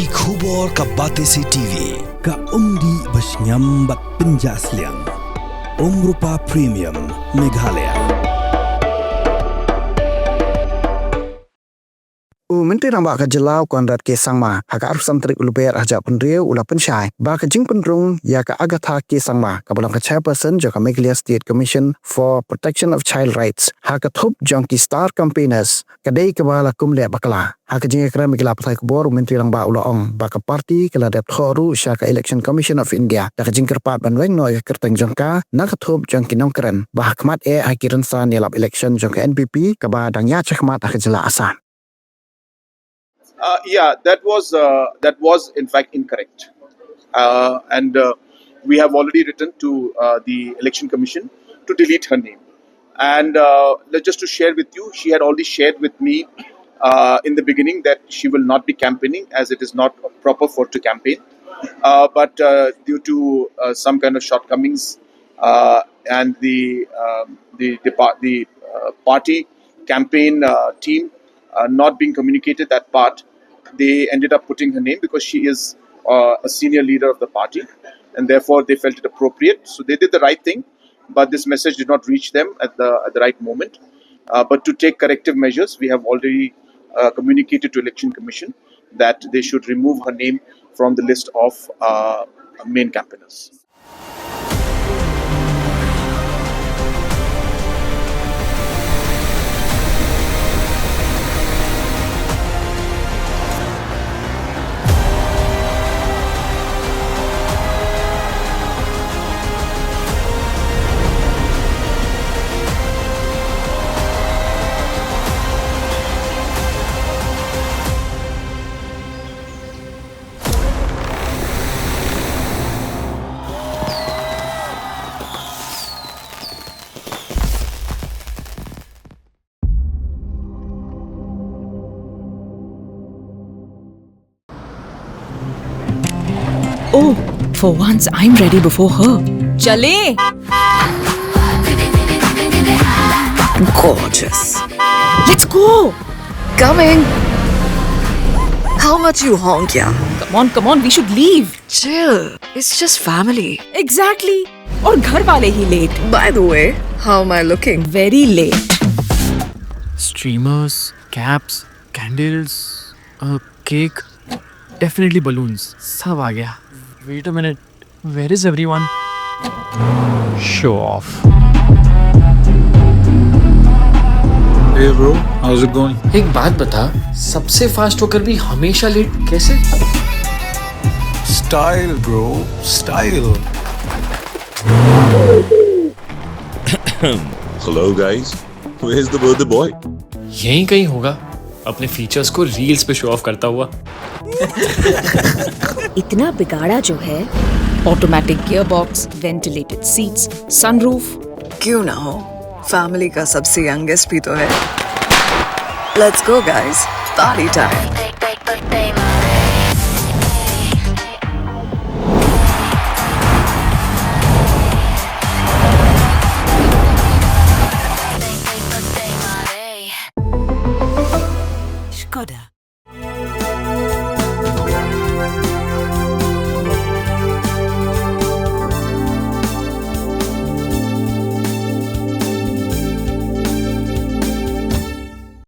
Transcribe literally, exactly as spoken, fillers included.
Ki khubor ka Batesi T V, ka umdih ba shngiam bad pynjah sliang. Umrupa Premium, Meghalaya. U Myntri Rangbah ka jylla u Conrad K Sangma, ha ka arphew san tarik u Lber ar hajar arphew hynriew u la pynshai ba ka jingpynrung ïa ka Agatha K Sangma, kaba long ka chairperson jong ka Meghalaya State Commission for Protection of Child Rights, ha ka thup jong ki star campaigners, ka dei kaba la kum leh bakla. Ha ka jingïakren bad ki lad pathai khubor, u Myntri Rangbah u la ong ba ka party ka la dep thoh ruh sha ka Election Commission of India da ka jingkyrpad ban weng noh ïa ka kyrteng jong ka na ka thup jong ki nongkren ba ha khmat eh ha ki rynsan ïalap election jong ka N P P kaba dang ïaid shakhmat ha ka jylla Assam. Uh, yeah, that was uh, that was in fact incorrect, uh, and uh, we have already written to uh, the Election Commission to delete her name. And uh, let- just to share with you, she had already shared with me uh, in the beginning that she will not be campaigning as it is not proper for to campaign. Uh, but uh, due to uh, some kind of shortcomings uh, and the um, the the, par- the uh, party campaign uh, team uh, not being communicated that part, they ended up putting her name because she is uh, a senior leader of the party, and therefore they felt it appropriate. So they did the right thing, but this message did not reach them at the at the right moment. Uh, but to take corrective measures, we have already uh, communicated to Election Commission that they should remove her name from the list of uh, main campaigners. Oh, for once I'm ready before her. Chale! Gorgeous. Let's go! Coming! How much you honk, yeah? Come on, come on, we should leave. Chill. It's just family. Exactly. और घर वाले ही late. By the way, how am I looking? Very late. Streamers, caps, candles, a cake, definitely balloons. सब आ गया. Wait a minute, where is everyone? Show off. Hey bro, how's it going? एक बात बता, सबसे फास्ट होकर भी हमेशा लेट कैसे? Style bro, style. Hello guys, where's the birthday boy? यहीं कहीं होगा, अपने फीचर्स को रील्स पे शो ऑफ करता हुआ. इतना बिगाड़ा जो है. Automatic gearbox, ventilated seats, sunroof. क्यों ना हो, फैमिली का सबसे यंगेस्ट भी तो है. Let's go guys, party time. Skoda.